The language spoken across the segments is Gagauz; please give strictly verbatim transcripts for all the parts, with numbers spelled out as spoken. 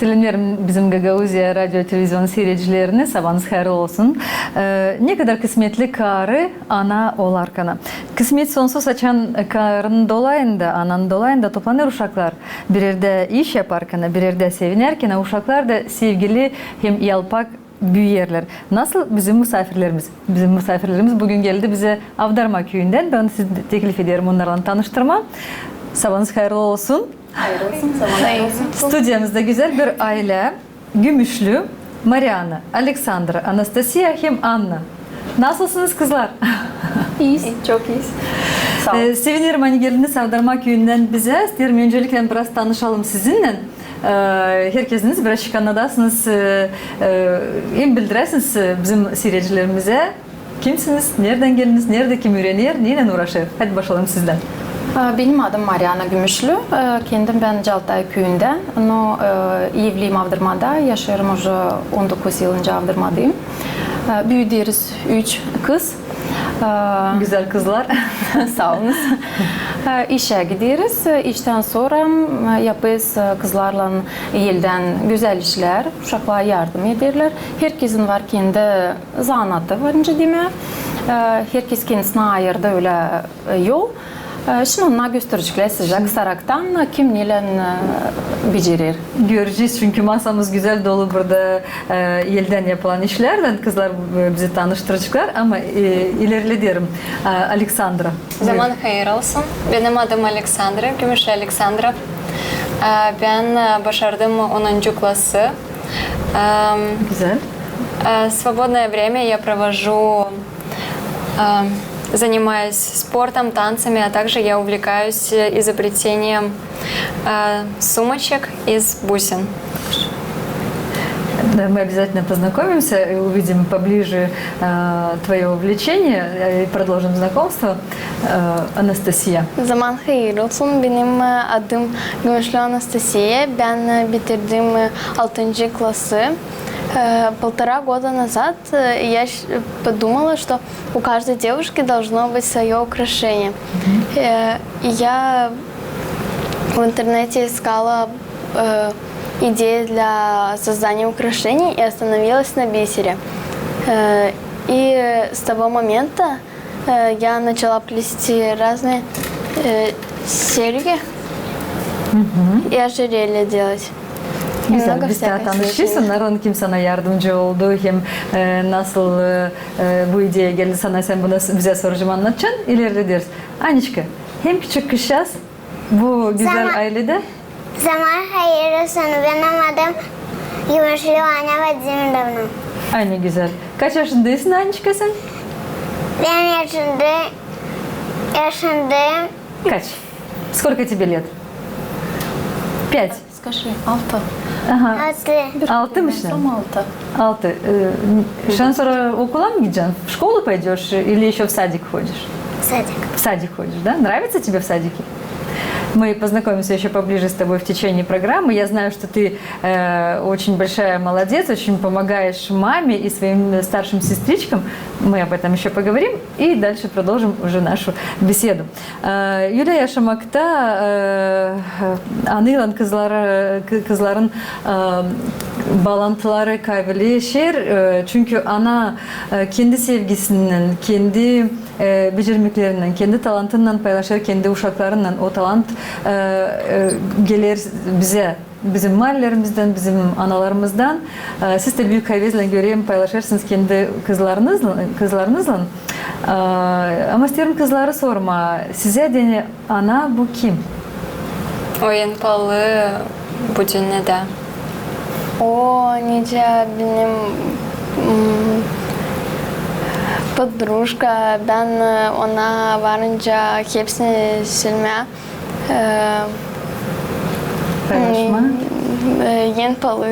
Selämneerim bizim Gagauziya radio televizion siiredicilerini, sabaanız hayırlı olsun. E, ne kadar kısmetli karı ana olarkana. Kısmet sonsuz, açan karının dolayında, ananın dolayında toplanêr uşaklar. Bir erdä iş yaparkana, bir erdä sevinärkänä, uşaklar da sevgili hem yalpak büüyerlär. Nasıl bizim musaafirlerimiz? Bizim musaafirlerimiz büün geldi bizä Avdarma küüyündän. Bän sizi teklif ederim onnarlan tanıştırmaa. Sabaanız hayırlı olsun. Hayırlı olsun, sabaanız hayırlı olsun. Studiyamızda gözäl bir aylä. Gümüşlü, Mariana, Aleksandra, Anastasiya hem Anna. Nasılsınız, kızlar? İiyiz. Çok iiyiz. Saa olun. E, sevinerim, ani geldiniz Avdarma küüyündän bizä. İsteerim öncelikle biraz tanışalım sizinnän. E, herkeziniz birazçık annadasınız, e, e, hem bildiräsiniz, e, bizim siiredicilerimizä. Kimsiniz? Neredän geldiniz? Neredä kim üürener? Neylän uuraşêr? Hadi başlayalım sizdän. E, benim adım Mariana Gümüşlü. E, kendim bän Caltay küüyündän. No, e, evliyim Avdarmada. Yaşêêrım uje on dokuz yılınca Avdarmadayım. E, büüderiz üç kız. E, gözäl kızlar. Saa olunuz. E, işä gideriz. İştän sora, e, yapêrız, e, kızlarlan eldän gözäl işlär. Uşaklara yardım ederlär. Herkezin var kendi zanaatı var, nicä demää. E, herkez kendisinä ayırdı ölä, e, yol. E, şindi onnar göstereceklär sizä kısaraktan, kim neylän, e, becerer. Görecez, çünkü masamız gözäl dolu burada, e, eldän yapılan işlerdän. Kızlar, e, bizi tanıştıraceklar, ama, e, ilerlederim. E, Aleksandra, buyur. Zaman hayır olsun. Benim adım Aleksandra, Gümüşlü Aleksandra. E, bän, e, başardım onuncu klası. Эм, Güzel. Э, свободное время я провожу, э, занимаюсь спортом, танцами, а также я увлекаюсь, э, изобретением, э, сумочек из бусин. Да, мы обязательно познакомимся и увидим поближе, э, твоё увлечение, э, и продолжим знакомство. Э, Анастасия. Zaman hayır olsun. Benim, e, adım Gümüşlü Anastasiya. Bän, e, bitirdim, e, altıncı klası. Э, полтора года назад, э, я щ-, подумала, что у каждой девушки должно быть своё украшение. Э, и я в интернете искала, э, идеи для создания украшений и остановилась на бисере. Э, и с того момента, э, я начала плести разные, э, серьги и ожерелья делать. Güzel. Немного всякой всячины. Biz dä tanışêrız, onnar, kim sana yardımcı oldu, hem, e, nasıl, e, e, bu ideya geldi sana, sän bunu bizä sora annadacan, ilerlederiz. Aniçka, hem küçük kızçaaz bu gözäl ailedä. Zaman hayır olsun, benim adım Gümüşlü Anya Vladimirovna. Ay, ne gözäl. Kaç yaşındaysın, Aniçka, sän? Bän yaşında, yaşındayım. Kaç? Сколько тебе лет? Пять. Скажи, altı. Aha. Altı. Altı mı şindi? Altı. Altı. E, şundan sora okula mı gidecän? В школу пойдёшь или ещё в садик ходишь? В садик. В садик ходишь, да? Нравится тебе в садике? Мы познакомимся ещё поближе с тобой в течение программы. Я знаю, что ты, э, очень большая молодец, очень помогаешь маме и своим старшим сестричкам. Мы об этом ещё поговорим и дальше продолжим уже нашу беседу. Ölä yaşamakta, e, anaylan kızları, kı-, kızların, e, baalantıları kayveleşer, e, çünkü ana, e, kendi sevgisinnän, kendi, e, becermeklerinnän, kendi talantınnan paylaşêr kendi uşaklarınnan. O talant, e, e, geler bizä bizim maalelerimizdan, bizim analarımızdan. E, siz dä büük havezlän, görerim, paylaşêrsınız kendi kızlarınızlan, kızlarınızlan. E, ama isteerim kızları sormaa. Sizä deyni ana bu kim? O en paalı bu dünnedä. O nicä benim, mm, подружка, bän, e, ona varınca hepsini söleyim. E, paylaşmaa? E, en paalı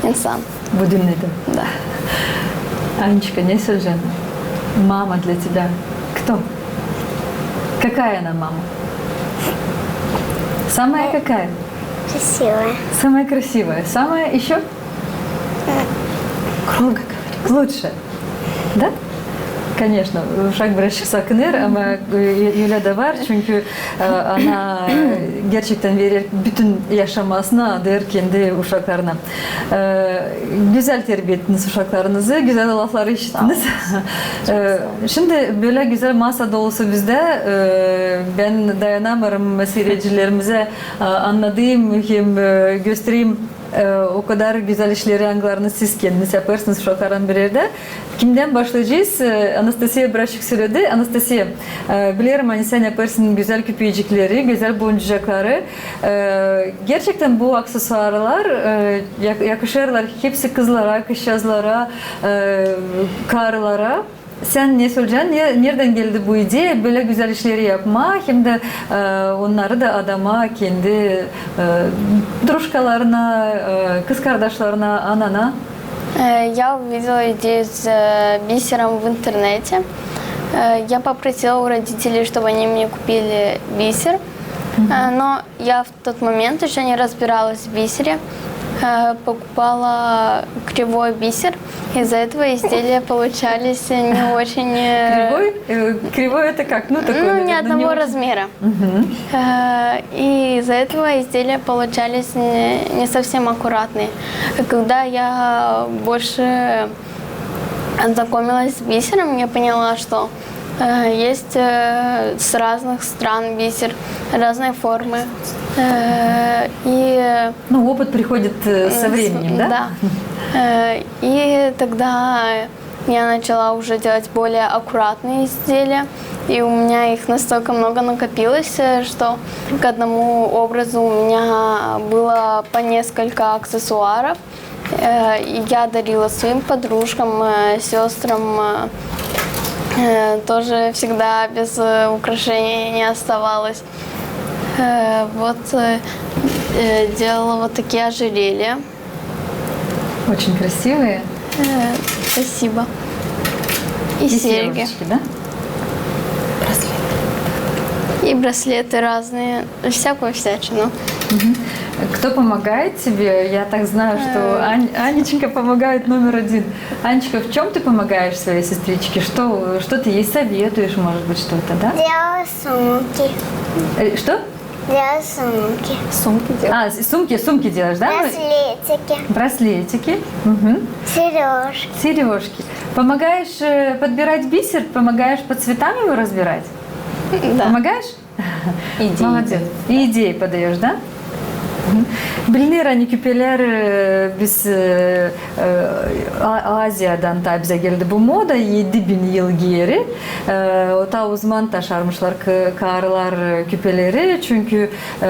insan. Bu dünnedä. Da. Aniçka, ne söleyecäm? Мама для тебя кто? Какая она мама? Самая какая? Красивая. Самая красивая. Самая ещё? Громко говори. Лучше. Да? Конечно, uşak birazçık sakınêr, ama, e, ölä dä var, çünkü, e, ana, e, gerçektän verer bütün yaşamasını, adêr kendi uşaklarına. E, gözäl terbiya ettiniz uşaklarınızı, gözäl lafları işittiniz. E, şindi bölä gözäl masa dolusu bizdä, e, bän dayanamêêrım seyredicilerimizä, e, annadayım hem, e, göstereyim, e, o kadar gözäl işleri, angılarını siz kendiniz yapêrsınız uşaklarlan bir erdä. Kimdän başlayacez? E, Anastasiya birazçık söledi. Anastasiya, e, bilerim, ani sän yapêrsın gözäl küpecikleri, gözäl boncucakları. E, gerçektän bu aksesuarlar, e, yak-, yakışêrlar hepsi kızlara, kızçazlara, e, karılara. Sän ne söleyecän, ne, neredän geldi bu ideya bölä gözäl işleri yapmaa, hem dä, e, onnarı da adamaa kendi, e, drujkalarına, e, kızkardaşlarına, anana? Э, я увидела идею с, э, бисером в интернете. Э, я попросила у родителей, чтобы они мне купили бисер. Э, но я в тот момент ещё не разбиралась в бисере. Э, покупала кривой бисер. Из-за этого изделия получались не очень, э, Кривой? Э, кривой это как? Ну, такой, ну, наверное, не одного размера. Э, и из-за этого изделия получались не, не совсем аккуратные. И когда я больше ознакомилась с бисером, я поняла, что, э, есть, э, с разных стран бисер, разной формы. Э, и, Ну, опыт приходит, э, со временем, да? Да. Э, и тогда я начала уже делать более аккуратные изделия, и у меня их настолько много накопилось, э, что к одному образу у меня было по несколько аксессуаров. Э, и я дарила своим подружкам, э, сёстрам, э, э, тоже всегда без, э, украшений не оставалась. Э, вот, э, э, делала вот такие ожерелья. Очень красивые. Э, спасибо. И серьги. И сережечки, да? Браслеты. И браслеты разные, всякую всячину. Кто помогает тебе? Я так знаю, что Ань-, Анечка помогает номер один. Анечка, в чём ты помогаешь своей сестричке? Что, что ты ей советуешь, может быть, что-то, да? Делаю сумки. Э, что? Делаю сумки. Сумки делаешь? А, с-, сумки, сумки делаешь, да? Браслетики. Браслетики. Мгм. Серёжки. Серёжки. Помогаешь, э, подбирать бисер, помогаешь по цветам его разбирать? Да. Помогаешь? Молодец. И идеи подаёшь, да? Bilinir, ani küpeler, e, biz, e, e, A-, Aziyadan taa bizä geldi bu moda, edi bin yıl geeri. E, o taa o zaman taşarmışlar k-, karılar, e, küpeleri, çünkü, e,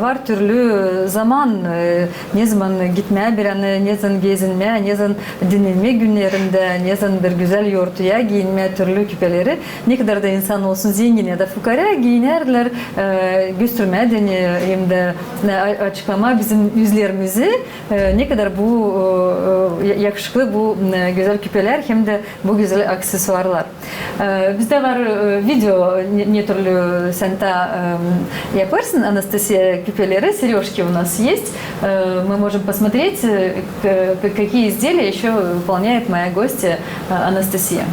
var türlü zaman, e, nezaman gitmää bir yana, nezaman gezinmää, nezaman dinnenmää günnerindä, nezaman bir gözäl yortuya giinmää türlü küpeleri. Ne kadar da insan olsun, zengin ya da fukarä, giinerlär, e, göstermää dä, hem dä, e, a-, açıklamaa bizim üzlerimizi, e, ne kadar bu, e, e, ya-, yakışıklı bu, e, gözäl küpelär hem dä bu gözäl aksesuarlar. E, bizdä var, e, video, ne, ne türlü sän taa, e, yapêrsın, Anastasiya, küpeleri, серёжки у нас есть. Э, мы можем посмотреть, э, к-, к-, какие изделия ещё выполняет моя гостья, э, Анастасия.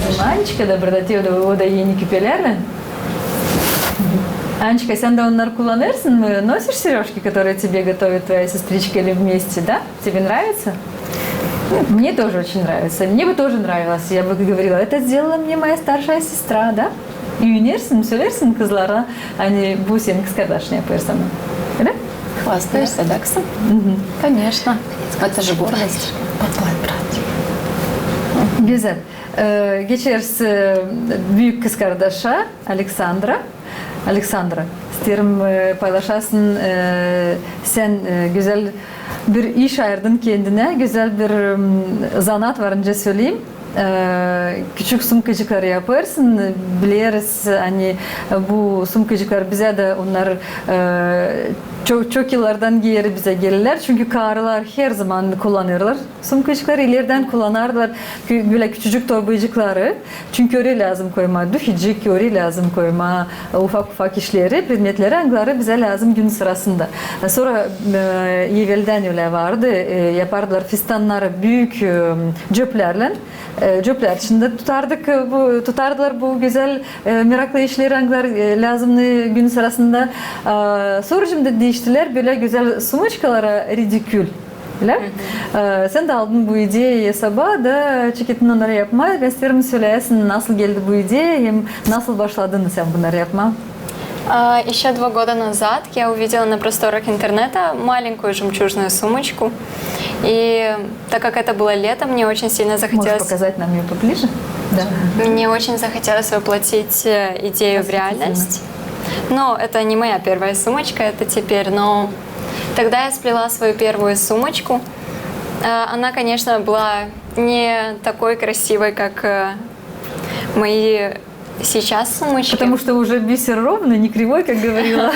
Bizim Ançka da burada, te o da, o da eni küpelärlän. Ançka, sän dä onnarı kullanêrsın mı? Носишь серёжки, которые тебе готовит твоя сестричка, или вместе, да? Тебе нравится? Мне тоже очень нравится. Мне бы тоже нравилось. Я бы говорила, это сделала мне моя старшая сестра, да? Üünersin, söleersin kızlara, ani bu senin kızkardaşın yapêr sana. Öyle? Хвастаешься, да, kızım? Конечно. Это же гордость. Поплой, брат. Gözäl. E, geçeriz, e, büük kızkardaşa, Aleksandra. Aleksandra, isteerim, e, paylaşasın, e, sän, e, gözäl bir iş ayırdın kendinä, gözäl bir, m, zanaat var, öncä söleyim. E, küçük sumkacıkları yapêrsın. Bileriz, ani bu sumkacıklar bizä dä onnar, e, çok, çok yıllardan geeri bizä geldiler. Çünkü karılar herzaman kullanêrlar sumkacıkları, ileridän kullanardılar kü-, bölä küçücük torbacıkları. Çünkü oraya lääzım koymaa dühecik, oraya lääzım koymaa ufak-ufak işleri, predmetleri, angıları bizä lääzım gün sırasında. Sora, e, eveldän ölä vardı, e, yapardılar fistannarı büük, e, cöplärlän. E, cöplär içindä tutardık, e, bu, tutardılar bu gözäl, e, meraklı işleri, angılar, e, lääzımnı gün sırasında. E, sora şindi diiştilär bölä gözäl sumoçkalara, redikül. Ölä? E, sän dä aldın bu ideyayı sabaa da çekettin onnarı yapmaa. Bän isteerim söleyäsin, nasıl geldi bu ideya hem nasıl başladın sän bunnarı yapmaa? А, ещё два года назад я увидела на просторах интернета маленькую жемчужную сумочку. И так как это было лето, мне очень сильно захотелось... Можешь показать нам её поближе? Да. Мне очень захотелось воплотить, э, идею в реальность. Но это не моя первая сумочка, это теперь, но тогда я сплела свою первую сумочку. Э, она, конечно, была не такой красивой, как, э, мои сейчас сумочки. Потому что уже бисер ровный, не кривой, как говорила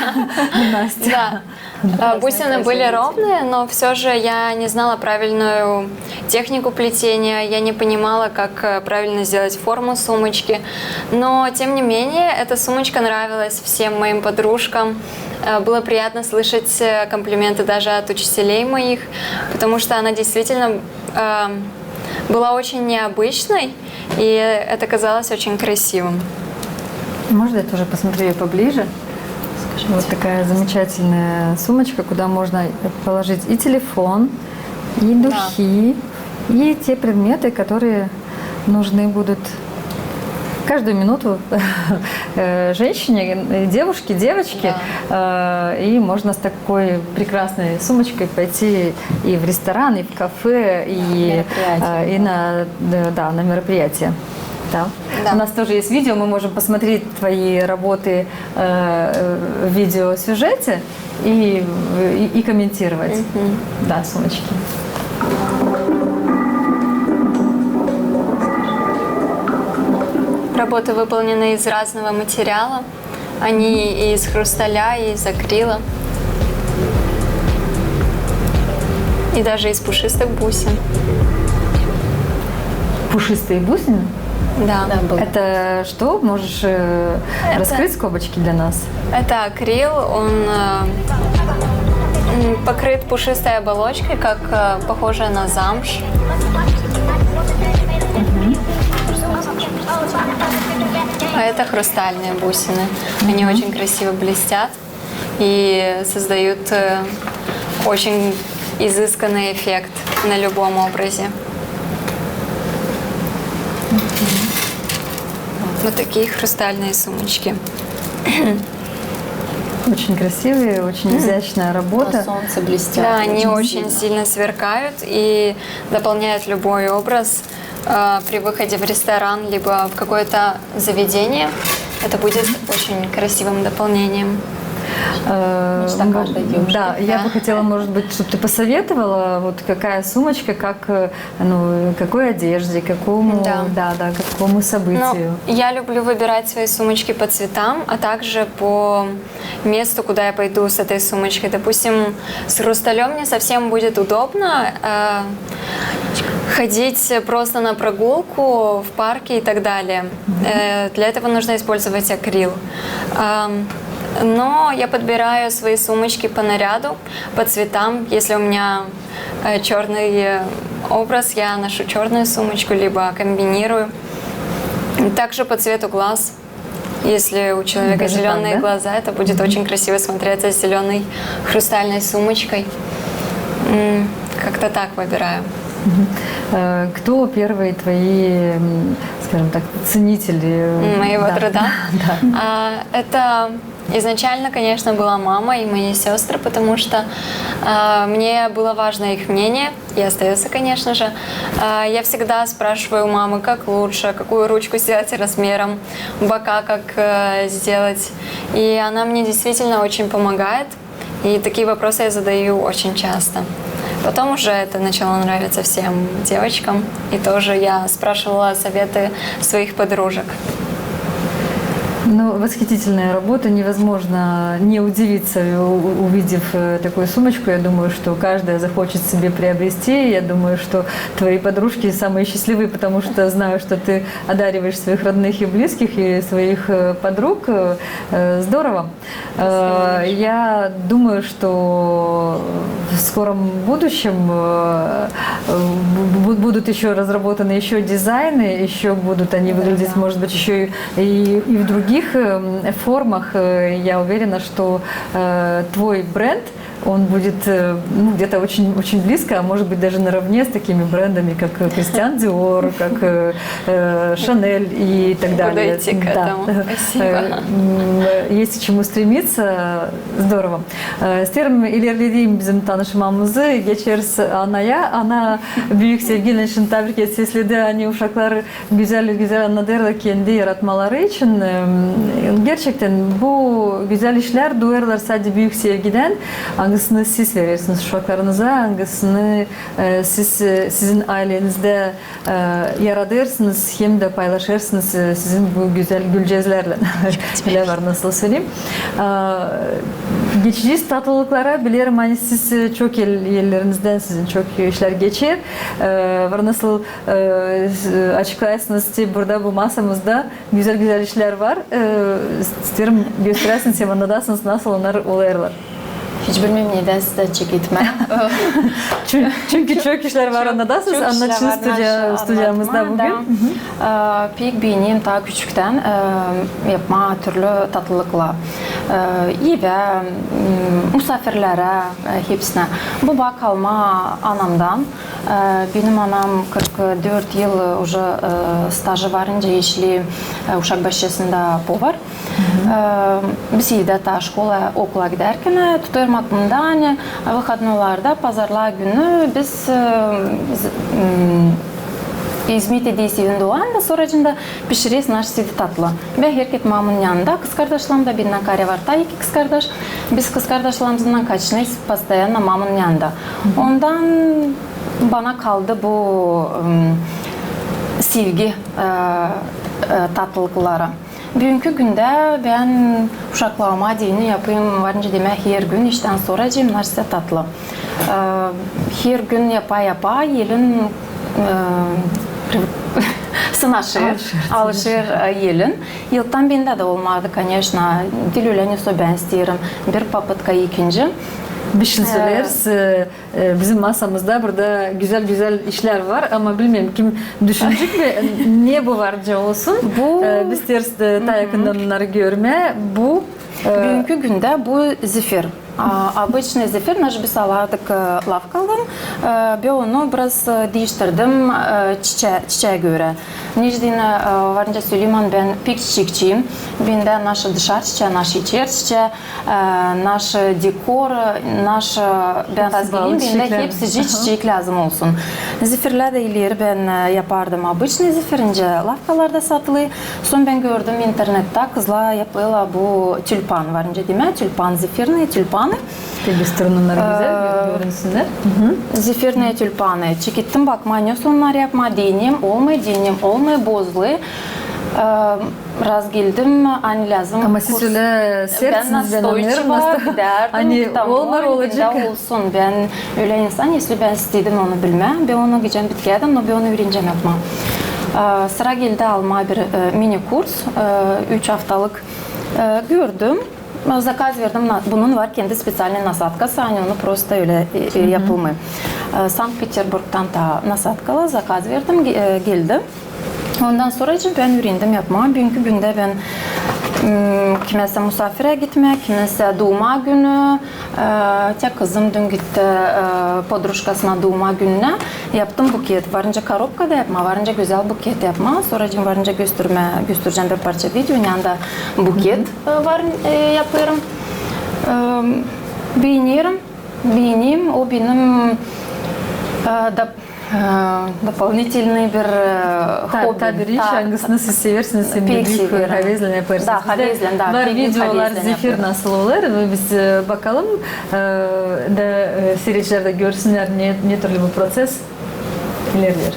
Настя. Да. А, бусины были ровные, но всё же я не знала правильную технику плетения, я не понимала, как, э, правильно сделать форму сумочки. Но, тем не менее, эта сумочка нравилась всем моим подружкам. Э, было приятно слышать, э, комплименты даже от учителей моих, потому что она действительно, э, была очень необычной, и это казалось очень красивым. Можно я тоже посмотрю её поближе? Вот такая замечательная сумочка, куда можно положить и телефон, и духи, и те предметы, которые нужны будут каждую минуту, э, женщине, э, девушке, девочке. Да. Э, и можно с такой прекрасной сумочкой пойти и в ресторан, и в кафе, и, э, и на, да, да, на мероприятие. Да. Да. У нас тоже есть видео, мы можем посмотреть твои работы, э, в видеосюжете и, и, и комментировать. Да, сумочки. Работы выполнены из разного материала. Они и из хрусталя, и из акрила, и даже из пушистых бусин. Пушистые бусины? Да. Да, было. Это что? Можешь, э, раскрыть скобочки для нас? Это акрил, он, э, м, покрыт пушистой оболочкой, как, э, похожая на замш. А это хрустальные бусины. Они очень красиво блестят и создают, э, очень изысканный эффект на любом образе. Вот такие хрустальные сумочки. Очень красивые, очень изящная работа. На солнце блестят. Да, они очень сильно сверкают и дополняют любой образ. А, при выходе в ресторан либо в какое-то заведение это будет очень красивым дополнением. Э, мечта каждой девушки. Да, я бы хотела, может быть, чтобы ты посоветовала, вот какая сумочка, как, э, ну, какой одежде, какому, да, да, какому событию. Ну, я люблю выбирать свои сумочки по цветам, а также по месту, куда я пойду с этой сумочкой. Допустим, с хрусталём не совсем будет удобно, э, ходить просто на прогулку в парке и так далее. Э, для этого нужно использовать акрил. Ам, но я подбираю свои сумочки по наряду, по цветам. Если у меня, э, чёрный, э, образ, я ношу чёрную сумочку, либо комбинирую. Также по цвету глаз. Если у человека зелёные глаза, это будет очень красиво смотреться с зелёной хрустальной сумочкой. М, как-то так выбираю. Э, кто первые твои, м, скажем так, ценители? М, моего труда? Да, да. А, это изначально, конечно, была мама и мои сёстры, потому что, а, мне было важно их мнение. И остаётся, конечно же. А, я всегда спрашиваю у мамы, как лучше, какую ручку сделать размером, бока как, э, сделать. И она мне действительно очень помогает. И такие вопросы я задаю очень часто. Потом уже это начало нравиться всем девочкам, и тоже я спрашивала советы своих подружек. Ну, восхитительная работа. Невозможно не удивиться, у- увидев э, такую сумочку. Я думаю, что каждая захочет себе приобрести. Я думаю, что твои подружки самые счастливые, потому что знаю, что ты одариваешь своих родных и близких, и своих э, подруг. Э, э, Здорово. Э, Я думаю, что в скором будущем э, э, бу- будут еще разработаны еще дизайны, еще будут они выглядеть, может быть, еще и, и в других э, формах. Э, Я уверена, что э, твой бренд, он будет э, ну, где-то очень, очень близко, а может быть даже наравне с такими брендами, как э, Кристиан Диор, как э, э, Шанель и так далее. Буду идти к этому. Спасибо. Э, м, Есть к чему стремиться. Здорово. Э, İsteerim ilerledeyim bizim tanışmamızı, geçeriz Anaya. Ana büük sevgiylän şindi tabii ki sesledi, ani uşaklar gözäl, gözäl annadêrlar kendi yaratmaları için. Em, Gerçektän bu gözäl işlär duulêrlar sade büük sevgidän, angısını siz verersiniz uşaklarınıza, angısını e, siz, e, sizin aylenizdä e, yaradêrsınız hem dä paylaşêrsınız e, sizin bu gözäl gülcezlärlän. Ölä var, nasıl söleyim. E, Geçecez tatlılıklara. Bilerim, ani siz e, çok el, ellerinizden sizin çok işlär geçer. E, var nasıl e, s- açıklaysınız te burada bu masamızda gözäl-gözäl işlär var. E, İsteerim gösteräsiniz hem annadasınız, nasıl onnar olêrlar. Hiç bilmeerim, nedän sizä çeketmää. Çün- Çünkü çok işlär var annadasınız, annadıcı studiyamızda bugün. E, Pek beenerim taa küçüktän e, yapmaa türlü tatlılıklar. E, Evä, m, musaafirlerä, e, hepsinä. Bu baa kalma anamdan. E, Benim anam kırk dört yıl uje e, stajı varınca işleer e, uşak başçasında povar. E, Biz evdä taa şkola, okula gidärkän e, tutêrım aklımda, ani, e, выходнойlarda, pazarlar günü biz e, z- m, izmet ederiz evin dolayında, sonracında pişireriz naşı sade tatlı. Bän herkez mamunun yanında, kızkardaşlarım da bendän kaarä var taa iki kızkardaş. Biz kızkardaşlarımızdan kaçınêrız постоянно mamunun yanında. Ondan bana kaldı bu m, sevgi e, e, tatlılıkları. Büünkü gündä bän uşaklarıma deyni yapêrım, varınca demää, her gün iştän sora deyni naşı sade tatlı. E, Her gün yapa-yapa elin e, sınaşêr, alışêr, alışêr e, elin. İlktan bendä dä olmadı, конечно, diil ölä, ne sor bän isteerim. Bir попытка, ikinci. Bir şey söleeriz. E, e, Bizim masamızda burada gözäl-gözäl işlär var, ama bilmeerim, kim düşünecek mi, ne bu varınca olsun. Bu- E, Biz isteeriz dä taa yakından onnarı görmää. Bu e, Büünkü gündä bu zefir. A, Обычный zefir, naşı biz alardık e, lafkadan. E, Bän onu biraz e, diiştirdim e, çiçä- çiçää görä. Nicä deyni e, varınca söleyim, ani bän pek çiçekçiyim. Bendä naşı dışarı çiçää, naşı içeri çiçää, e, naşı dekor, e, naşı bän razgelim, bendä hepsicii çiçek lääzım olsun. Zefirlär dä ileri bän e, yapardım обычный zefir, nicä lafkalarda satılêr. Sora bän gördüm internettä, kızlar yapêrlar bu tülpan, varınca demää, tülpan, зефирные тюльпаны. Gösterin onnarı gözäl, görünsünlär. Зефирные тюльпаны. Çekettim bakmaa, ne sor onnarı yapmaa, deyneerim, olmêêr, deyneerim, olmêêr, bozulêr. E, Razgeldim, ani lääzım. Ama siz ölä sertsiniz, bän anêrım, настойчиво gidärdim, ani olmêêr, olacek. Olsun. Bän ölä insan, если bän istedim onu bilmää, bän onu gidecäm bitkiyädän, no bän onu üürenecäm yapmaa. E, Sıra geldi almaa bir e, mini-kurs, e, üç aftalık. E, Gördüm, e, zakaz verdim, na- bunun var kendi специальный насадкасы, ani onu просто ölä e, e, yapılmêêr. E, Sankt-Peterburgdan taa насадкаlı zakaz verdim, ge- e, geldi. Ondan sora deyni bän üürendim yapmaa. Büünkü gündä bän m, kimäsä musaafirä gitmää, kimäsä duumaa günü, e, tä kızım dün gitti e, podrujkasına duumaa gününä. Yaptım buket. Varınca korobkada yapmaa, varınca gözäl buket yapmaa. Sora deyni varınca göstermää, gösterecäm bir parça video, ne anda buket e, var e, yapêrım. E, Beenerim, beenerim, o benim e, da Ee, Дополнительный bir e, hobi. Taa bir iş, angısını siz seversiniz, hem dä büük havezlän yapêrsınız. Da, havezlän, da, var videolar, zefir nasıl olêr, biz e, bakalım, e, da e, siiredicilär dä görsünnär, ne, ne türlü bu proses ilerleer.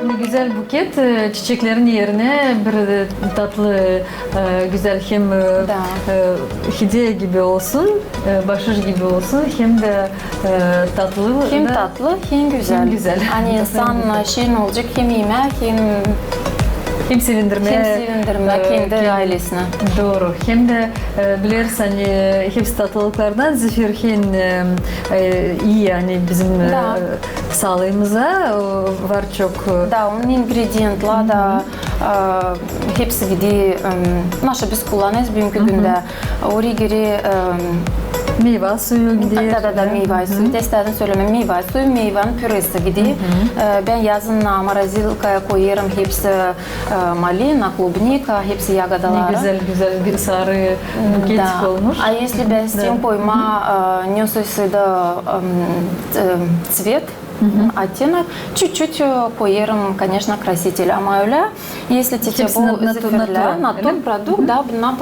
Ne gözäl buket, e, çiçeklerin erinä bir e, tatlı, e, gözäl hem e, e, hidiye gibi olsun, e, bahşiş gibi olsun, hem dä e, tatlı. Hem tatlı, hem gözäl. Hem gözäl. Ani insan e, şey ne olacek, hem imää, hem hem sevindirmää, hem sevindirmää e, kendi aylesini. Dooru. Hem dä e, bilersin, ani hepsi tatlılıklardan zefir hem e, e, ii, ani bizim e, saalıımıza e, var çok. E, da, onun ingredientlär da e, hepsi gider, e, naşı biz kullanêrız büünkü gündä. Oraya girer e, meyva suyu gider. Da, da, da, meyva suyu. Te istedim sölemää, meyva suyu, meyvanın püresi gider. E, bän yazın morozilkaya koyêrım hepsi e, malina, klubnika, hepsi yagodaları. Ne gözäl, gözäl bir sarı buketik olmuş. A esli bän isteerim koymaa e, nesosida e, e, цвет, оттенок, çiçek e, koyêrım, koneşno, krasitel. Ama ölä, esli te bu zefirlär, natur produkt, da, bunnar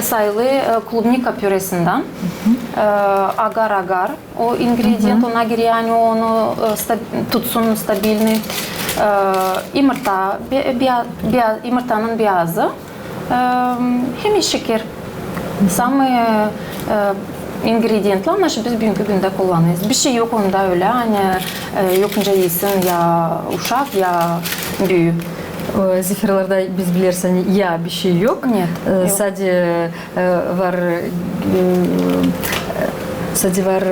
sayılêr e, klubnika püresindän. E, agar-agar. O ingredient ona girer, ani onu e, sta- tutsun stabilnıy. E, imurta, be- bea- bea- imurtanın beyazı. E, hem şeker. Samıı e, ingredientlär, naşı biz büünkü gündä kullanêrız. Bişey yok onda ölä, ani e, yok nicä isin ya uşak, ya büüyü. E, zefirlerdä biz bilersin, ani ya bişey yok. Нет, e, yok. Sade e, var e, sade var e,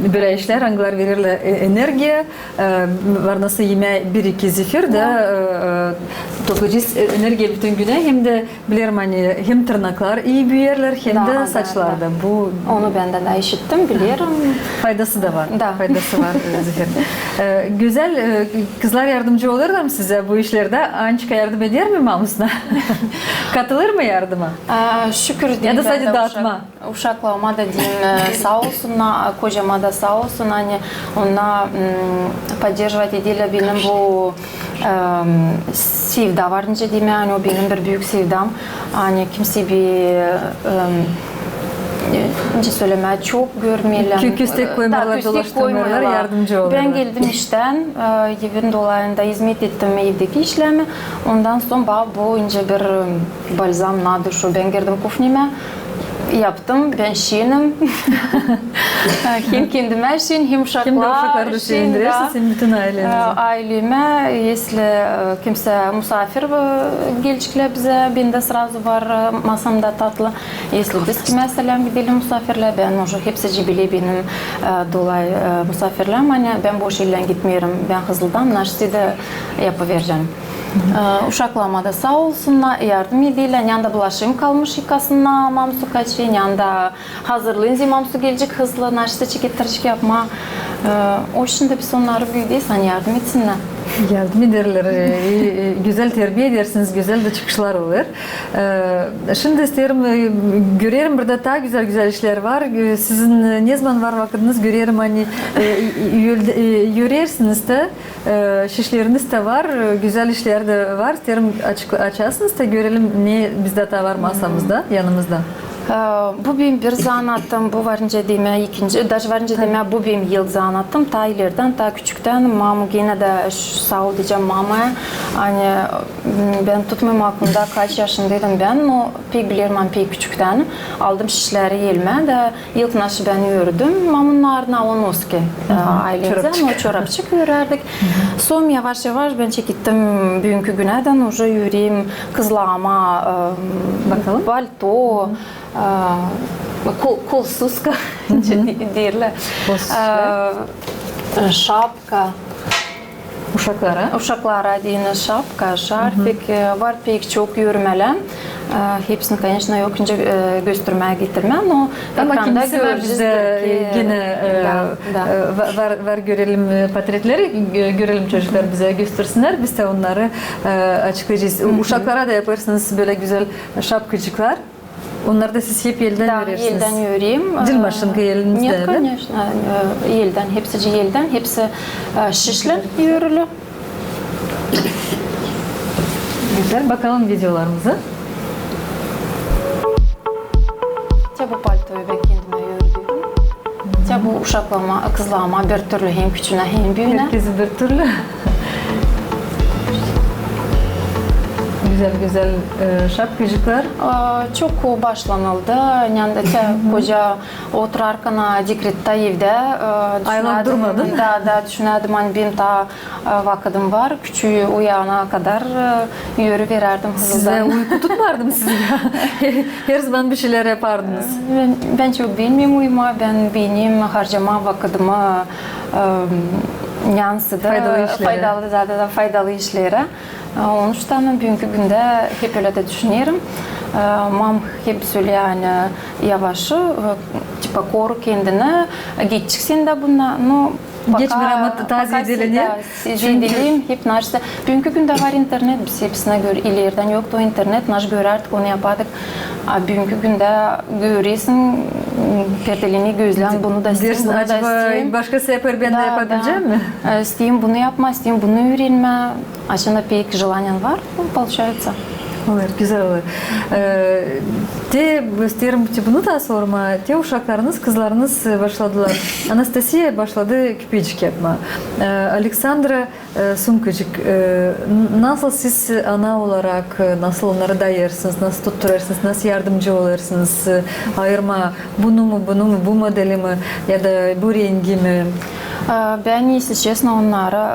e, bölä işlär, angıları vererlär e, energiya. E, var nasıl imää bir-iki zefir da e, e, toplayacez e, energiya bütün günä, hem dä bilerim, ani hem tırnaklar ii büüyerlär, hem dä saçlar da. Bu onu bän dä işittim, bilerim. Faydası da var. Da. Faydası var e, zefirin. E, gözäl, e, kızlar yardımcı olêrlar mı sizä bu işlerdä? Aniçka yardım eder mi mamusuna? Katılêr mı yardıma? E, şükür deyim. Ya da sade daatmaa? Uşaklarıma da deyim e, saa olsunnar, kocama da saa olsun, ani onnar поддерживать ederlär benim bu e, sevda var nicä demää, ani o benim bir büük sevdam. Ani kimsey bir e, nicä sölemää, çok görmeerlär. Kö- köstek koymêêrlar, dolaştırmêêrlar, yardımcı olêrlar. Bän geldim iştän, e, evin dolayında hizmet ettim evdeki işlerimi. Ondan sora ba- bu nicä bir e, бальзам на душу. Bän girdim kuhnemä, yaptım, bän şenim. Hem kendimä şen, hem uşaklar şen, da. Hem dä uşakları da sevindirersiniz, hem bütün aylenizi. E, aylemä, esli e, kimsä musafir e, geleceklär bizä, bendä сразу var e, masamda tatlı. Esli biz kimä seläm gidelim musafirlää, bän уже hepsi biler benim e, dolay e, musafirläm, ani bän boş ellän gitmeerim, bän hızlıdan naşey da yapıverecäm. E, uşaklarıma da saa olsunnar, yardım ederlär. Nända bulaşıım kalmış, yıkasınnar, mamusu kaçêr, nända hazırlayın, mamusu gelecek hızlı, naşey da çekettirecek yapmaa. E, o için dä biz onnarı büüderiz, ani yardım etsinnär. Yardım ederlär, e, e, gözäl terbiya edersiniz, gözäl dä çıkışlar olêr. E, şindi isteerim, e, görerim, burada taa gözäl-gözäl işlär var. E, sizin e, ne zaman var vakıdınız, görerim, ani e, e, e, öl- e, örersiniz dä. E, şişleriniz dä var, e, gözäl işlär dä var. İsteerim açıkla- açasınız da görelim, ne bizdä taa var masamızda, yanımızda. E, bu benim bir zanaatım, bu var nicä demää ikinci, даже var nicä demää, bu benim ilk zanaatım. Taa ilerdän, taa küçüktän mamu genä dä, saa ol deyecäm mamaya. Ani m, bän tutmêêrım aklımda kaç yaşındaydım bän, no pek bilerim, ani pek küçüktän aldım şişleri elimä da İlk naşı bän ördüm mamunun arına, o noski, e, aylemizä, o çorapçık örärdik. Sora yavaş-yavaş bän çekettim büünkü günädän, уже örerim kızlarıma, e, palto, e, kol- kolsuska, deyerlär. E, şapka. Uşaklara? Uşaklara deyni şapka, şarfik, e, var pek çok örmälär. E, hepsini, koneçno, yok nicä, e, göstermää, getirmää, no ekranda görecezdär ki, e, genä, e, var, var görelim, e, portretleri, gö-, görelim, çocuklar bizä göstersinnär, biz dä onnarı, e, açıklayacez. Uşaklara da yapêrsınız bölä gözäl şapkacıklar. Onnarı da siz hep eldän örersiniz. Da, eldän örerim. Diil maşinka, elinizdä, da? Нет, конечно, e, eldän, hepsicii eldän, hepsi, e, şişlän örülü. Gözäl, bakalım videolarımıza. Te bu paltoyu bän kendimä ördüm. Te bu uşaklama, kızlama bir türlü hem küçüünä, hem büünä. Herkezi bir türlü. Gözäl, gözäl, e, şapkacıklar. E, çok başlanıldı. Yani te koca oturarkan dekretta evdä, e, aylan düşünärdim, durmadın. Da, da, düşünärdim, ani benim taa, e, vakıdım var. Küçüü uyanana kadar, e, örüverärdim hızlıdan. Sizä uyku tutmardı mı sizi? Herzaman bir şeylär yapardınız. Bän, bän çok beenmeerim uyumaa, bän beenerim harcamaa vakıdımı, e, neysä dä faydalı, da, da, da, faydalı işlerä. E, onun için büünkü gündä hep ölä dä düşünerim. E, mam hep sölää, ani yavaş, e, tipa, koru kendini, geçeceksin dä bundan, no, geçmää, ama taa zeedelenirim. Çünkü zeedelenirim hep naşta. Büünkü gündä var internet, biz hepsinä görä, ileridän yoktu o internet, naş görärdik, onu yapardık. A büünkü gündä göresin, perdelenir gözlän, bunu da isteerim, bunu da isteerim. Acaba başkası yapêr, bän dä yapabilecäm mi? E, isteerim bunu yapmaa, isteerim bunu üürenmää. Açan da pek желание var, получается. Olêr, gözäl olêr. E, te isteerim bunu da sormaa. Te uşaklarınız, kızlarınız, e, başladılar. Anastasiya başladı küpecik yapmaa. E, Aleksandra, e, sumkacık. E, n-, nasıl siz ana olarak, e, nasıl onnarı dayêrsınız, nasıl tutturêrsınız, nasıl yardımcı olêrsınız, e, ayırmaa, bunu mu, bunu mu, bu modeli mi, ya da bu rengi mi? E, bän, если честно, onnarı,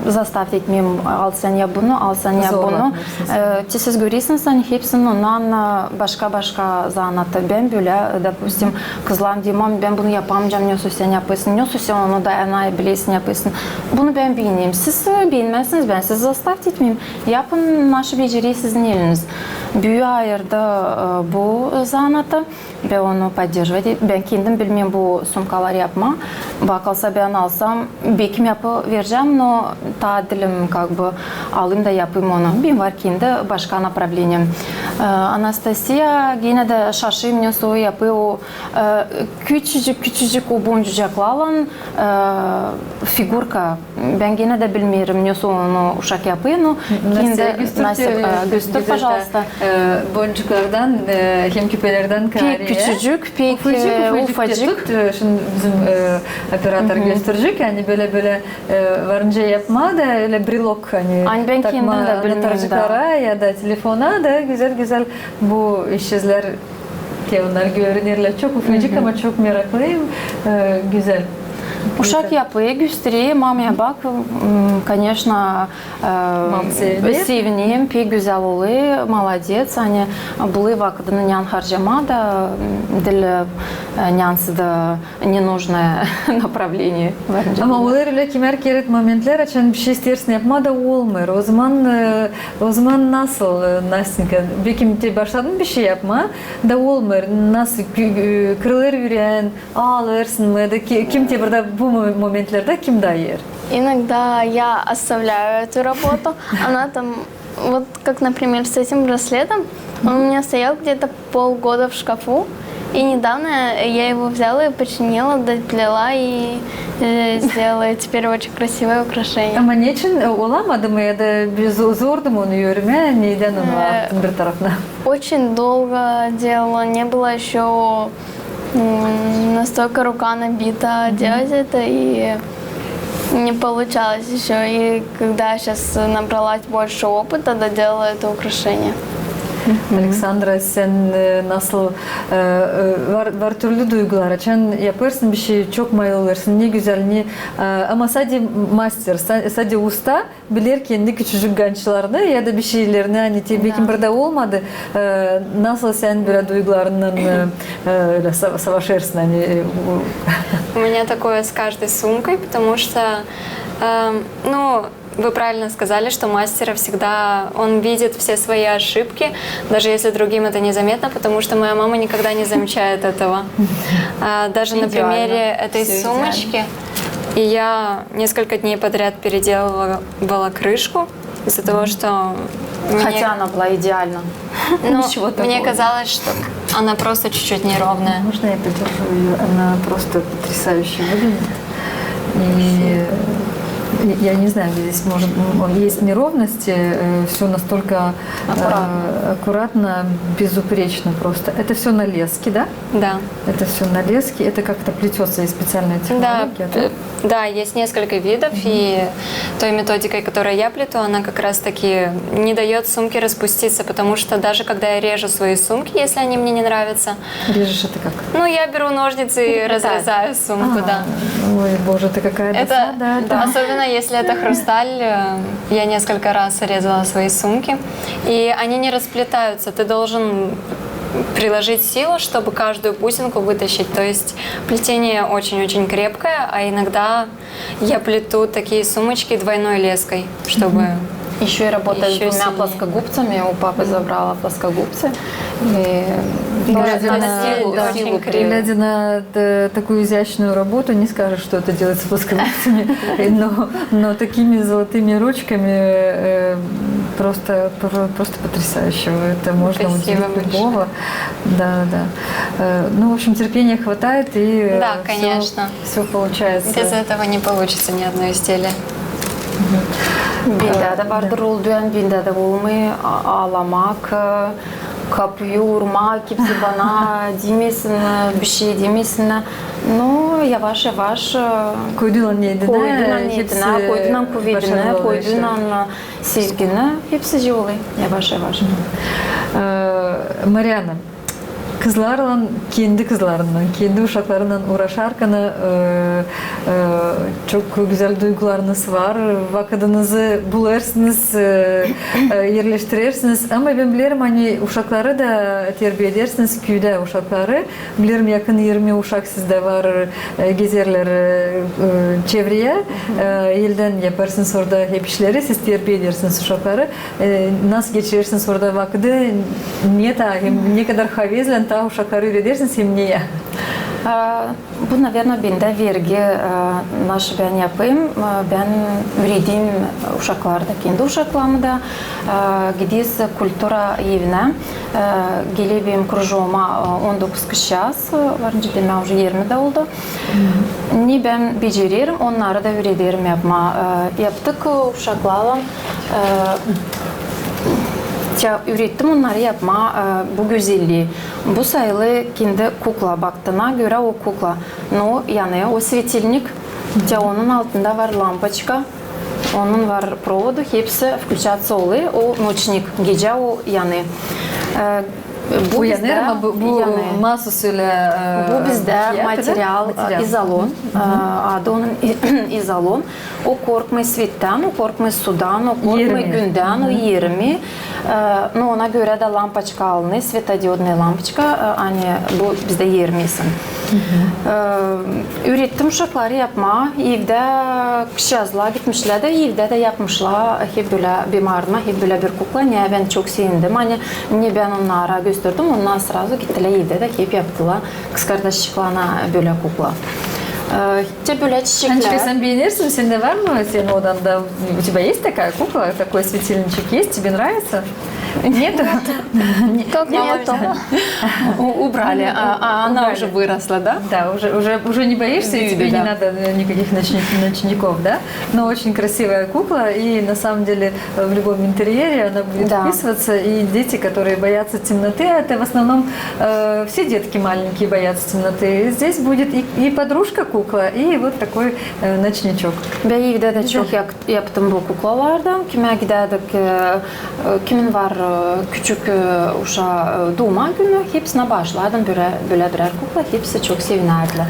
e, заставить etmeerim, al sän yap bunu, al sän yap bunu. Zorlatmêêrsınız. E, te siz görersiniz, ani hepsinin ondan, e, başka-başka zanaatı. Bän bölä, e, допустим, kızlara deerim, ani bän bunu yapamayacam, nesä sän yapêrsın, nesä sän onu da, ani bilersin, yapêrsın. Bunu bän beenerim. Siz, e, beenmäzsiniz, bän sizi заставить etmeerim. Yapın, naşı becerer sizin eliniz. Büü ayırdı, e, bu zanaatı. Bän onu поддерживать, bän kendim bilmeerim bu sumkaları yapmaa. Bakılsa, bän alsam, bekim yapıverecäm, no taa diilim, как бы, alayım da yapayım onu. Benim var kendi başka направлением. E, Anastasiya genä dä şaşêr, nesä o yapêr o, e, küçücük, küçücük o boncucaklarlan, e, figurka. Bän genä dä bilmeerim, nesä onu uşak yapêr, no kendi Nastya, göster, пожалуйста. E, boncuklardan, e, hem küpelerdän kaarä. Küçücük, pek ufacık, e, ufacık. Tut, e, şindi bizim, e, operator gösterecek, ani bölä-bölä, e, varınca yapmaa da ölä брелок, ani takmaa natarcıklara ya da telefona da gözäl-gözäl bu işsizlär. Te onnarı görünerlär çok ufacık, ama çok meraklıyım. E, gözäl. Uşak yapêr, gösterer, mamaya bak, m, конечно, e, sevinerim, pek gözäl olêr, молодец, ani bulêr vakıdını nän harcamaa da, m, diil, e, nensä dä ненужное направление. Ama olêr ölä kimär kerä momentlär, açan bişey isteersin yapmaa da olmêêr. Ozaman, e, ozaman nasıl, e, Nastenka? Bekim te başladın bişey yapmaa da olmêêr. Nasıl, kı-, e, kırılêr üreen, aalêêrsın mı? Ya da ki-, kim te burada bu mo-, momentlerdä kim dayêr? Иногда я оставляю эту работу, она там Вот как, например, с этим браслетом. Он у меня стоял где-то полгода в шкафу, и недавно я его взяла и починила, доплела и, э, сделала теперь очень красивое украшение. Ama neçin, e, olamadı mı ya da bir zo-, zordu mu onu örmää, nedän onu attın bir tarafına? Очень долго делала, не было ещё, м, настолько рука набита делать это, и не получалось ещё. И когда щас набралась больше опыта, доделала это украшение. Aleksandra, sän, e, nasıl, e, e, var, var türlü duygular. Açan yapêrsın bişey, çok mayılêrsın, ne gözäl, ne, e, ama sade master, sa-, sade usta biler kendi küçücük gançlarını ya da bişeylerini, ani te bekim burada olmadı. E, nasıl sän bölä duygularınnan, e, e, ölä sa-, savaşêrsın, ani, e, bu... У меня такое с каждой сумкой, потому что, эм, ну, Вы правильно сказали, что мастера всегда, он видит все свои ошибки, даже если другим это незаметно, потому что моя мама никогда не замечает этого. А, даже на Идеально. Примере этой Всё сумочки, и я несколько дней подряд переделывала крышку из-за того, что мне Хотя она была идеальна. Ну, Ничего такого. Мне казалось, что она просто чуть-чуть неровная. Можно я подержу ее? Она просто потрясающе выглядит. И я не знаю, здесь может м, есть неровности, все настолько э, Аккуратно. Аккуратно, безупречно просто. Это все на леске, да? Да. Это все на леске, это как-то плетется и специальная Да, технология, да? п- да, есть несколько видов, и той методикой, которой я плету, она как раз-таки не дает сумке распуститься, потому что даже когда я режу свои сумки, если они мне не нравятся, Режешь это как? Ну, я беру ножницы и разрезаю сумку, да. Ой, боже, ты какая Это, досада. да, особенно если это хрусталь, э, я несколько раз резала свои сумки, и они не расплетаются. Ты должен приложить силу, чтобы каждую бусинку вытащить. То есть плетение очень-очень крепкое, а иногда я плету такие сумочки двойной леской, чтобы... Еще и работаю Ещё с двумя сильнее. Плоскогубцами. У папы забрала плоскогубцы. И Глядя должна на, силу, да, силу при- при- глядя на э, такую изящную работу, не скажешь, что это делается плоскогубцами, но, но такими золотыми ручками э, просто, про- просто потрясающе. Это можно Спасибо удивить большое. Любого. Да, да. Э, Ну, в общем, терпения хватает, и Да, конечно. Все получается. Без этого не получится ни одно изделие. Bendä dä vardır oldu, yani bendä dä olmêêr a- aalamak, e, kapuyu urmak, kimsey bana demesin, e, bişey demesin. No, yavaş-yavaş e, Koydunan neetinä, koydunan neetinä, koydunan kuvedinä, koydunan e, sevginä, hepsi olêr yavaş-yavaş. Ee, Mariana, kızlarlan, kendi kızlarınnan, kendi uşaklarınnan uuraşarkan e, e, çok gözäl duygularınız var, vakıdınızı bulêrsınız, e, e, erleştirersiniz. Ama bän bilerim, ani uşakları da terbiyedersiniz, küüdä uşakları. Bilerim, yakın irmi uşak sizdä var, e, gezerlär e, e, çevreyä, e, eldän yapêrsınız orada hep işleri, siz terbiyedersiniz uşakları. E, nasıl geçirersiniz orada vakıdı, ne taa, hem ne kadar havezlän taa uşakları üüredersiniz, hem neyä? E, Bu, наверно, bendä vergi, e, nasıl bän yapêrım, e, bän üüredeyim uşakları da, kendi uşaklarımı da, e, gideriz kultura evinä, e, geler benim krujoguma, e, on dokuz kişi az, e, var nicä demää, uje irmi dä oldu. Ne bän becererim, onnarı da üürederim yapmaa. E, yaptık, e, uşaklarlan, e, ya, üürettim onnarı yapmaa, e, bu gözellii. Bu sayılêr kendi kukla, baktığına görä o kukla. No, yanêr o svetilnik, te onun altında var lampoçka, onun var provodu, hepsi включаться olêr, o noçnik, gecä o yanêr. E, Bu yanêr, ama bu, bu yanêr. Mahsus ölä, e, Bu bizdä material, e, izolon, e, adı onun izolon. O korkmêêr svettän, o korkmêêr sudan, o korkmêêr gündän, o erimiy. E, no, ona görä dä lampoçka alınêr, svetodiodnaya lampoçka, e, ani bu bizdä ermesin. E, üürettim uşakları yapmaa, evdä kızçaazlar gitmişlär dä, evdä dä yapmışlar, hep bölä, benim ardıma hep bölä bir kukla, ne bän çok sevindim, ani ne bän onnara gösterdim, onnar srazu gittilär evdä dä hep yaptılar kızkardaşçıklarına bölä kukla. E, Te bölä çiçeklär. Анечка, sen beenersin, sendä var mı, senin odanda, у тебя есть такая кукла, такой светильничек есть, тебе нравится? Нет? Как мама. У- Убрали, а, а она Убрали. Уже выросла, да? Да, уже, уже, уже не боишься, и тебе Да. Не надо э, никаких ночни- ночников, да? Но очень красивая кукла, и на самом деле э, в любом интерьере она будет Да. Вписываться. И дети, которые боятся темноты, а это в основном э, все детки маленькие боятся темноты. Здесь будет и, и подружка кукла, и вот такой э, ночничок. Bän evdä dä çok yak- yaptım bu kuklalardan. Kimä gidärdik, e, e, kimin var e, küçük e, uşaa e, duuma günü, hepsinä baaşlardım bölä, bölä birär kukla, hepsi çok sevinärdilär.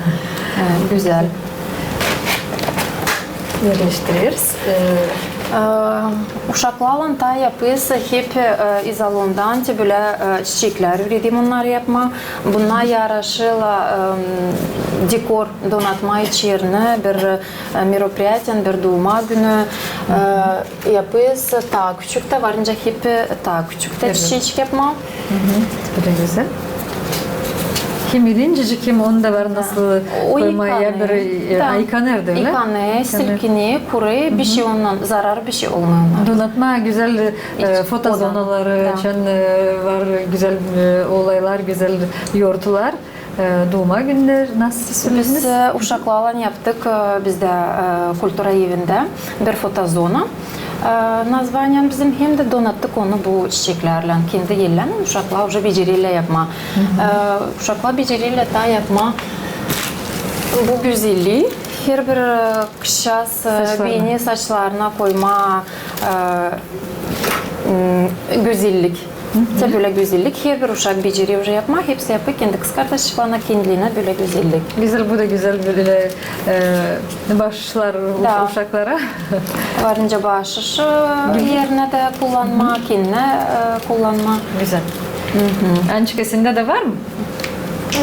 E, gözäl. Yerleştireriz. Ee, E, uşaklarlan taa yapêrız hep, e, izolondan te bölä, e, çiçeklär üürederim onnarı yapmaa. Bunnar yaraşêr, e, dekor donatmaa içerini, bir, e, meropriyatiya, bir duuma günü, e, yapêrız taa küçük tä, varınca hep taa küçük tä çiçecik yapmaa. Bölä gözäl. Hem irincicik, hem onu da var nasıl koymaa, ya bir, e, yıkanêr, dä, ölä? Yıkanêr, silkinir, kurêr, bişey ondan, zarar bişey olmêêr ondan. Donatmaa gözäl, e, fotozonaları, açan, e, var gözäl, e, olaylar, gözäl yortular. E, duuma günü nasıl sölediniz? Biz, e, uşaklarlan yaptık, e, bizdä, e, kultura evindä bir fotozona, e, nazvaniyadan bizim, hem dä donattık onu bu çiçeklärlän. Kendi ellerindän uşaklar uje becererlär yapmaa. E, uşaklar becererlär taa yapmaa bu gözellii. Herbir, e, kızçaaz, e, beeni saçlarına koymaa, e, m, gözellik. Te bölä gözellik. Herbir uşak becerer uje yapmaa, hepsi yapêr kendi kızkardaşçıklarına, kendilerinä bölä gözellik. Gözäl, bu da gözäl bölä, e, baaşışlar uşaklara. Varınca baaşış, e, erinä dä kullanmaa, kendinä, e, kullanmaa. Gözäl. Ançika, sendä dä var mı?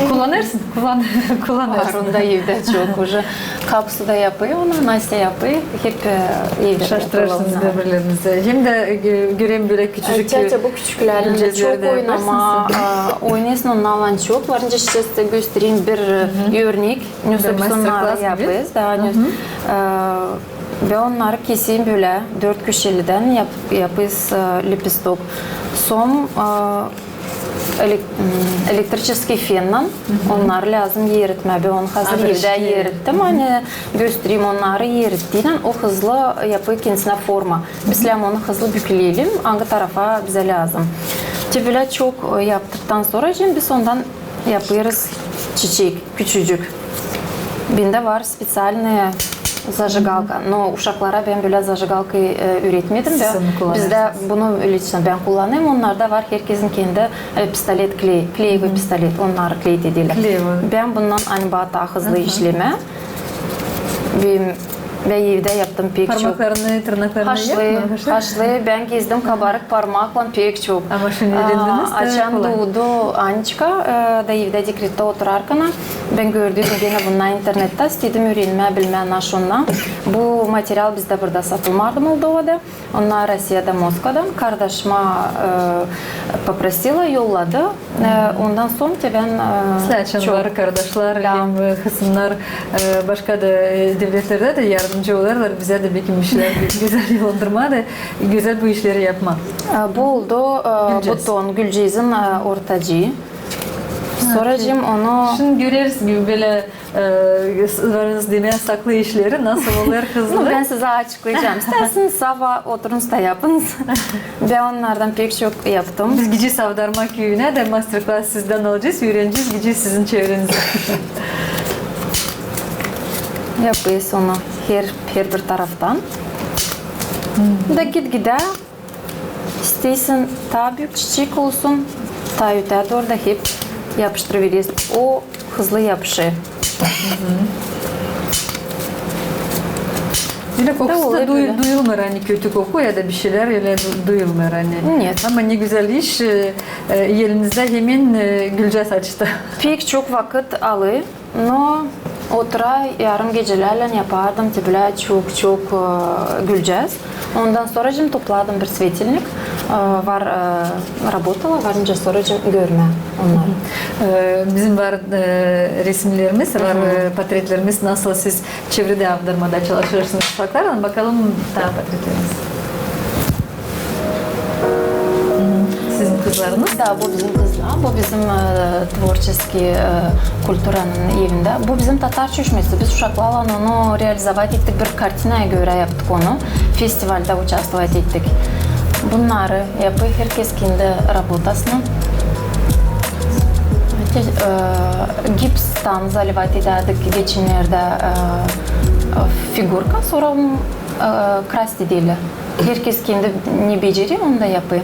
Kullanêrsın? Kullan-, kullanêrsın. Var, onda evdä çok uje. Kapsu da yapêr onu, Nastya yapêr. Hep, e, evdä. Şaştırêrsınız biri-birinizi. Hem dä, e, görerim bölä küçücük. Ayrıca bu küçüklär çok oynamaa, e, oynêêrsın onnarlan çok. Varınca şindi göstereyim bir, e, örnek. Ne, собственно, yapêrız. Taa ne, e, bän onnarı keserim bölä dört köşelidän yap-, yapêrız, e, lepestok. Sora, e, elek-, m, elektriçeskiy fennän onnarı lääzım eritmää. Bän onu hazır evdä erittim, ani göstereyim, onnarı erittiynän o hızlı yapêr kendisinä forma. Biz lääzım onu hızlı bükleyelim, angı tarafa bizä lääzım. Te bölä çok, e, yaptıktan sora, şindi biz ondan yapêrız çiçek küçücük. Bendä var специальная зажигалка. No uşaklara bän bölä зажигалка, e, üüretmedim dä. Bizdä bunu лично bän kullanêrım. Onnarda var, herkesin kendi, e, pistolet, kley, клеевый pistolet. Onnarı kley deyni. Bän bundan, ani baa taa hızlı işlemää. Bän, bän evdä yaptım pek çok. Parmaklarını, tırnaklarını haşlêêr, haşlêêr. Bän gezdim kabarık parmaklan pek çok. Ama şindi öğrendiniz, açan duudu Ançika, e, da evdä dekretta oturarkana, bän gördüm genä bundan internettä, istedim üürenmää, bilmää, naşonnan. Bu material bizdä burada satılmardı Moldovada. Onnar Rossiyada, Moskvadan kardaşıma, e, попросила, yolladı. E, ondan sora te bän, e, çok... Açan var kardaşlar, hem, e, hısımnar, e, başka da, e, devletlerdä dä yardımcı olêrlar bizä dä, bekim bir şeylär gö-, gözäl yollandırmaa da, gözäl bu işleri yapmaa. E, bu oldu, e, buton, gülceezin, e, ortacıı. Soracım onu... Şindi göreriz gibi bölä e, varınız demää saklı işleri, nasıl olêr hızlı. No, bän sizä açıklayacam. İstärsiniz, saba oturunuz da yapınız. Bän onnardan pek çok yaptım. Biz gidecez Avdarma küüyünä dä master-klass sizdän alacez, üürenecez, gidecez sizin çevrenizdä. Yapêrız onu her, herbir taraftan. Da git-gidä İsteersin taa büük çiçek olsun, taa ötää dooru da hep yapıştırıveresin. O hızlı yapışêr. Ölä kokusu da duyulmêêr, ani kötü koku ya da bir şeylär ölä du-, duyulmêêr, ani. Нет. Ama ne gözäl iş, e, e, elinizdä hemen, e, gülceez açtı. Pek çok vakıt alêr. No, otura yarım gecelerlän yapardım, te bölä çok-çok, e, gülceez. Ondan soracım topladım bir svetilnik, e, var, e, работала, varınca soracım görmää onnarı. E, bizim var, e, resimlerimiz, var, e, portretlerimiz, nasıl siz çevredä Avdarmada çalışêrsınız uşaklarlan. Bakalım taa portretlerimiz. Sizin kızlarınız? Da, bu bizim kızlar, bu bizim, e, творческий, e, kulturanın evindä. Bu bizim tatar çöşmesi. Biz uşaklarlan onu realizovat ettik, bir kartinaya görä yaptık onu. Festivaldä uçastvovat ettik. Bunnarı yapêr herkez kendi работасını. E, gipstan zalivать edärdik geçenlerdä, e, figurka, sora, e, krasitärlär. Herkez kendi ne becerer, onu da yapêr.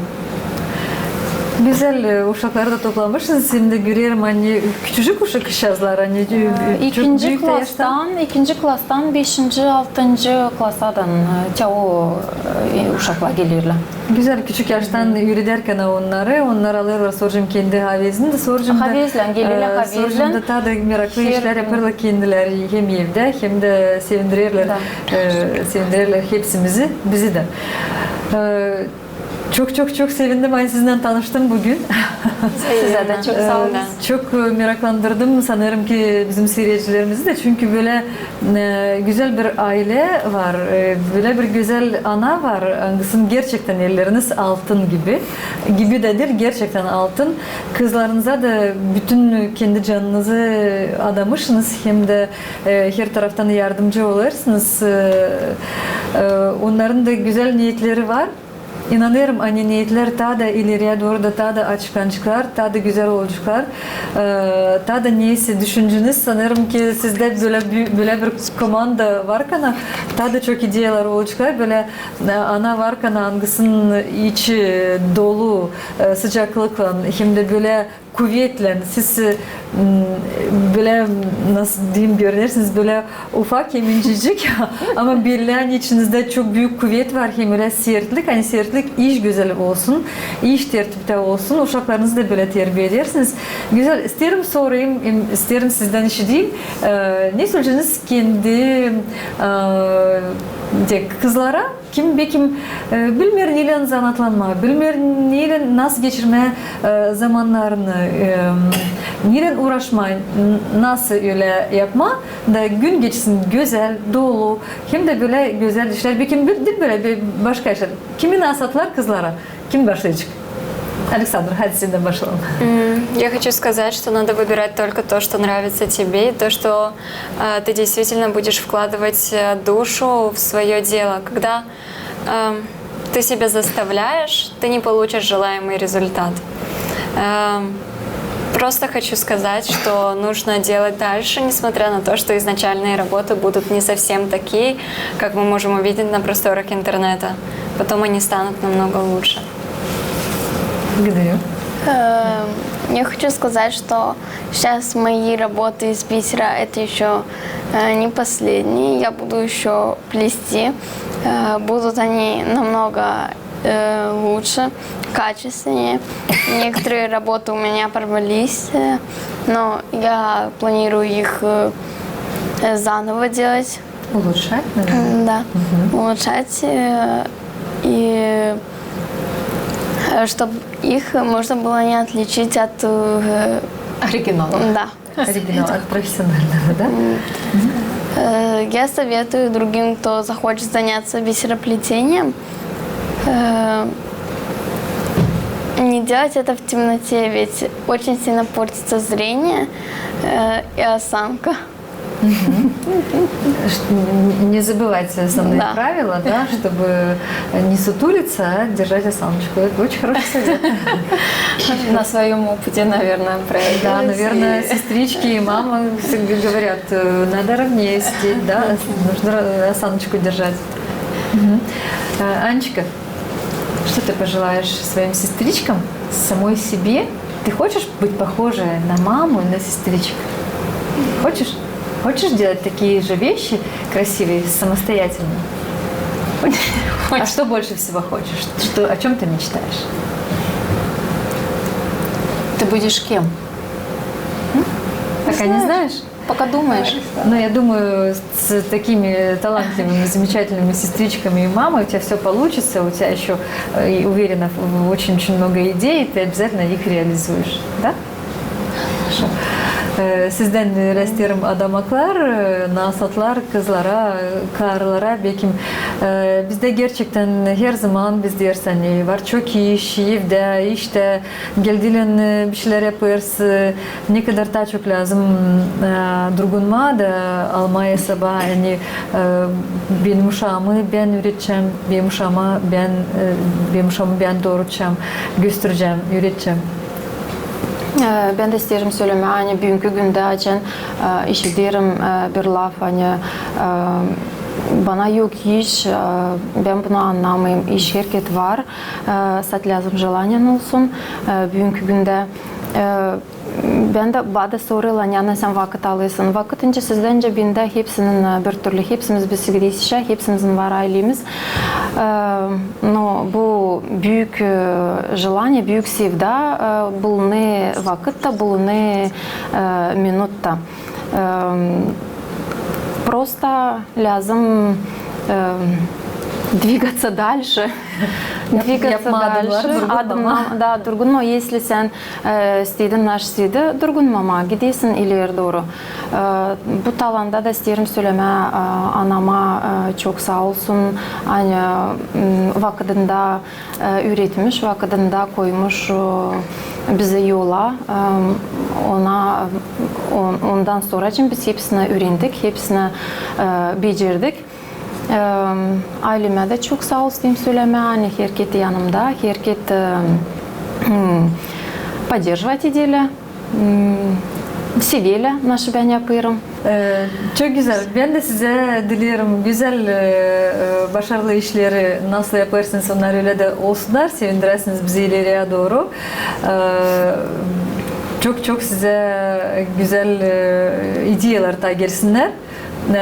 Gözäl, e, uşakları da toplamışsınız. Hem dä görerim, ani küçücük uşak, kızçaazlar, ani, e, çok ikinci büük dä yaştan. Klastan, ikinci klastan beşinci, altıncı klasadan, e, çoyu, e, uşaklar gelirlär. Gözäl, küçük yaştan üüredärkän onnarı, onnar alêrlar, soracam, kendi havezini dä, soracam da, havezlän, gelirlär, e, havezlän. Soracam da, taa da meraklı işlär yapêrlar kendileri, hem evdä, hem dä sevindirerlär, e, sevindirerlär hepsimizi, bizi dä. E, çok, çok, çok sevindim, ani sizinnän tanıştım büün. Sizä dä çok saa olun. E, çok, e, meraklandırdım, sanêrım ki, bizim siirecilerimizi dä, çünkü bölä e, gözäl bir aylä var, e, bölä bir gözäl ana var, angısının gerçektän elleriniz altın gibi, gibi dä diil, gerçektän altın. Kızlarınıza da bütün kendi canınızı adamışsınız, hem dä, e, her taraftan yardımcı olêrsınız. E, e, onnarın da gözäl neetleri var. İnanêrım, ani neetlär taa da ileriyä dooru da taa da açıklanaceklar, taa da gözäl olaceklar. E, taa da neysä düşünceniz, sanêrım ki, sizdä bölä bü-, bölä bir komanda var kana, taa da çok ideyalar olaceklar, bölä, e, ana var kana, angısının içi dolu, e, sıcaklıklan, hem dä bölä kuvetlän. Siz, e, m, bölä, nasıl deyim, görünersiniz, bölä ufak hem incicik, ama bellän içinizdä çok büük kuvet var, hem ölä sertlik, ani sertlik iş gözäl olsun, iş tertiptä olsun, uşaklarınızı da bölä terbiä edersiniz. Gözäl, isteerim sorayım, hem isteerim sizdän işideyim, e, ne söleyeceniz kendi, e, tek kızlara, kim, bekim, e, bilmeer neylän zanaatlanmaa, bilmeer neylän, nasıl geçirmää, e, zamannarını, e, neylän uuraşmaa, n-, nasıl ölä yapmaa, da gün geçsin gözäl, dolu, hem dä bölä gözäl işlär, bekim bir, bir bölä bir başka işlär. Kimi naasatlar kızlara? Kim başlayacek? Александр, hadi sendän başlayalım. М, я хочу сказать, что надо выбирать только то, что нравится тебе, и то, что, э, ты действительно будешь вкладывать, э, душу в своё дело. Когда, эм, ты себя заставляешь, ты не получишь желаемый результат. Эм, просто хочу сказать, что нужно делать дальше, несмотря на то, что изначальные работы будут не совсем такие, как мы можем увидеть на просторах интернета. Потом они станут намного лучше. Благодарю. Э, я хочу сказать, что сейчас мои работы из бисера — это ещё, э, не последние. Я буду ещё плести. Э, будут они намного, э, лучше, качественнее. Некоторые работы у меня порвались, э, но я планирую их, э, э, заново делать. Улучшать, наверное. М, да. Мгм. Улучшать, э, и, э, чтоб их можно было не отличить от, э, оригинала. Да. Оригинал, от профессионального, да? М. Мгм. Э, я советую другим, кто захочет заняться бисероплетением, э, не делать это в темноте, ведь очень сильно портится зрение, э, и осанка. Мгм. Ш-, н-, не забывать основные правила, да, чтобы не сутулиться, а держать осаночку. Это очень хороший совет. На своём опыте, наверное, проявилось. Да, наверное, сестрички и мамы всегда говорят, э, надо ровнее сидеть, да, нужно ро-, осаночку держать. Мгм. Э, Анечка, что ты пожелаешь своим сестричкам, самой себе? Ты хочешь быть похожей на маму и на сестричек? Хочешь? Хочешь делать такие же вещи красивые самостоятельно? А что больше всего хочешь? Что, о чём ты мечтаешь? Ты будешь кем? М? Пока не знаешь? Пока думаешь. Ну, я думаю, с такими талантливыми, замечательными сестричками и мамой у тебя всё получится, у тебя ещё, э, и уверена, в-, в-, очень-очень много идей, и ты обязательно их реализуешь, да? Хорошо. Э, sizdän isteerim adamaklar, e, naasatlar kızlara, e, karılara, bekim, e, bizdä gerçektän herzaman, biz deeriz, ani var çok iş, evdä, iştä, geldilän, e, bir şeylär yapêrsın, e, ne kadar taa çok lääzım, e, durgunmaa da almaa esaba, ani, e, benim uşaamı bän üüredecäm, benim uşaamı bän, e, benim uşaamı bän doorudacam, gösterecäm, üüredecäm. E, bän dä isteerim sölemää, ani büünkü gündä açan, e, işiderim, e, bir laf, ani, e, Bana yok iş, e, bän bunu annamayım. İş herket var. E, sade lääzım jelaniyan olsun. E, büünkü gündä, e, bän dä bana da sorêrlar, neredän sän vakıt alêrsın. Vakıt nicä sizdä, nicä bendä, hepsinin, e, bir türlü. Hepsimiz biz gideriz işä, hepsimizin var aylemiz. E, no, bu büük, e, jelaniya, büük sevda, e, bulunêr vakıtta, bulunêr, e, minutta. Em, prosta lääzım, em, двигаться дальше. Двигаться дальше. Yapmaa adımnar, durgunmamaa. Adımnar, da, durgunmamaa. Если sän, e, istedin, naşey istedin, durgunmamaa, gidersin ileri dooru. E, bu talanda da isteerim sölemää, e, anama, e, çok saa olsun, ani, m, vakıdında e, üüretmiş, vakıdında koymuş, e, bizi yola. E, ona, on-, ondan sora için biz hepsini üürendik, hepsini, e, becerdik. E, aylemä dä çok saa olsun sölemää, ani herket yanımda, herket, e, m, поддерживать ederlär. M, severlär, naşı bän yapêrım. E, çok gözäl. Bän dä sizä dileerim gözäl, e, e, başarılı işleri, nasıl yapêrsınız, onnar ölä dä olsunnar, sevindiräsiniz bizi ileriya dooru. E, çok-çok sizä gözäl, e, ideyalar taa gelsinnär. E,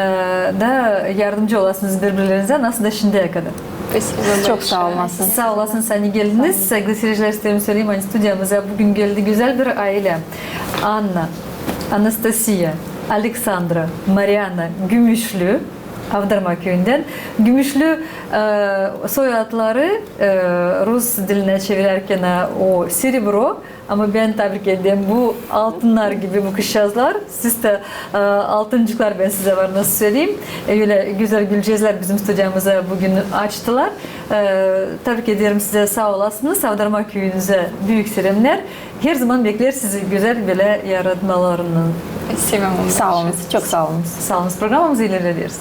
da yardımcı olasınız biri-birlerinizä, nasıl da şindiyä kadar. Спасибо большое. Çok saa olasın. Saa olasın, ani geldiniz. Saygılı seyircilär, isteerim söleyim, ani studiyamıza büün geldi gözäl bir aylä. Anna, Anastasiya, Aleksandra, Mariana Gümüşlü, Avdarma küüyündän. Gümüşlü, e, soyadları, e, rus dilinä çevirärkän o серебро. Ama bän tabrik ederim. Bu altınnarı gibi bu kızçaazlar. Siz dä, e, altıncıklar, bän sizä var nasıl söleyim. E, ölä gözäl gülücezlär bizim studiyamızı büün açtılar. E, tabrik ederim sizä, saa olasınız. Avdarma küüyünüzä büük selämnär. Herzaman bekleeriz sizi gözäl bölä yaratmalarına. Спасибо вам большое. Saa olunuz, çok saa olunuz. Saa olunuz. Programamızı ilerlederiz.